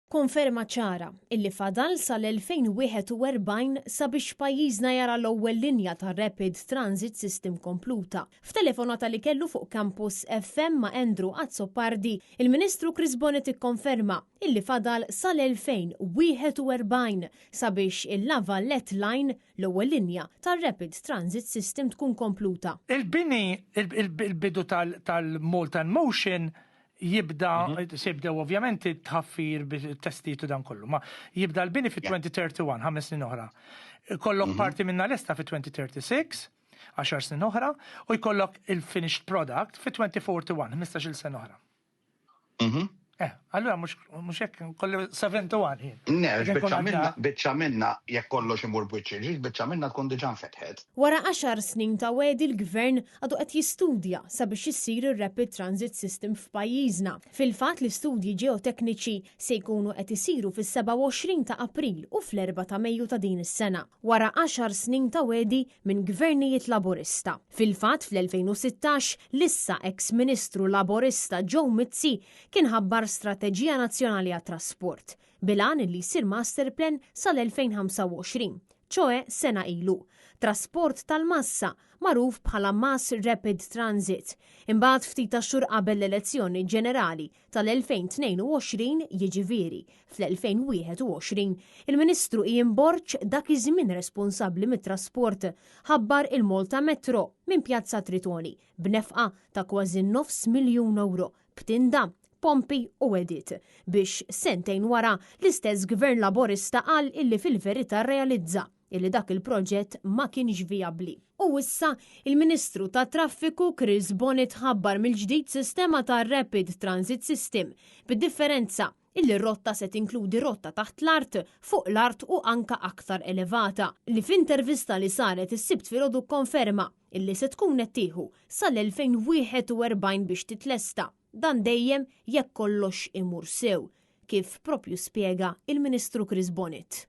Konferma ċara illi fadal sal-2041 sabiex pajjiżna jara l-ewwel linja ta' Rapid Transit System kompluta. F'telefonata li kellu fuq Campus FM ma' Andrew Azzopardi, il-Ministru Chris Bonett ikkonferma illi fadal sal-2041 sabiex il-La Valette Line, l-ewwel linja tar-Rapid Transit System tkun kompluta. Il-bini, il-bidu tal-Malta in Motion jibda, se jibdew ovvjament it-tħaffir bit-testijiet u dan kollu, ma jibda l-bini fi 2031, 5 snin oħra. Ikollok parti minna lesta fi 2036, 10 snin oħra, u jkollok il-finished product fi 2041, 15-il sena oħra. Eh, allura mhux hekk kollu 71 jien. Ne, biċċa minna, biċċa minna, jekk kollox imur b'wiċċ il-ġid, biċċa minna tkun diġà nfetħet. Wara 10 snin ta' wegħdi l-Gvern għadu qed jistudja sabiex issir ir-Rapid Transit System f'pajjiżna. Fil-fatt l-istudji ġeotekniċi se jkunu qed isiru fis-27 ta' April u fl-4 ta' Mejju ta' din is-sena, wara 10 snin ta' wegħdi minn gvernijiet Laburista. Fil-fatt fl-2016 l-issa eks Ministru Laburista Joe Mizzi kien ħabbar strateġija nazzjonali għat-trasport, bil-għan li jsir master plan sal-2025, ċoe sena ilu. Trasport tal-massa, magħruf bħala Mass Rapid Transit. Imbagħad ftit tax-xhur qabel l-elezzjoni ġenerali tal-2022 jiġifieri fl-2021, il-Ministru Ian Borg dak iż-żmien responsabbli mit-trasport ħabbar il-Malta Metro minn Pjazza Tritoni b'nefqa ta' kważi nofs miljun ewro b'tinda, pompi u wegħdiet biex sentejn wara l-istess Gvern Laburista qal illi fil-verità rrealizza illi dak il-proġett ma kienx vijabbli. U issa, il-Ministru tat-Traffiku Chris Bonett ħabbar mill-ġdid sistema ta' Rapid Transit System, bid-differenza illi r-rotta se tinkludi rotta taħt l-art, fuq l-art u anka aktar elevata, li f'intervista li saret is-Sibt filgħodu kkonferma illi se tkun qed tieħu sal-2041 biex titlesta, dan dejjem jekk kollox imur sew, kif propju spjega il-Ministru Chris Bonett.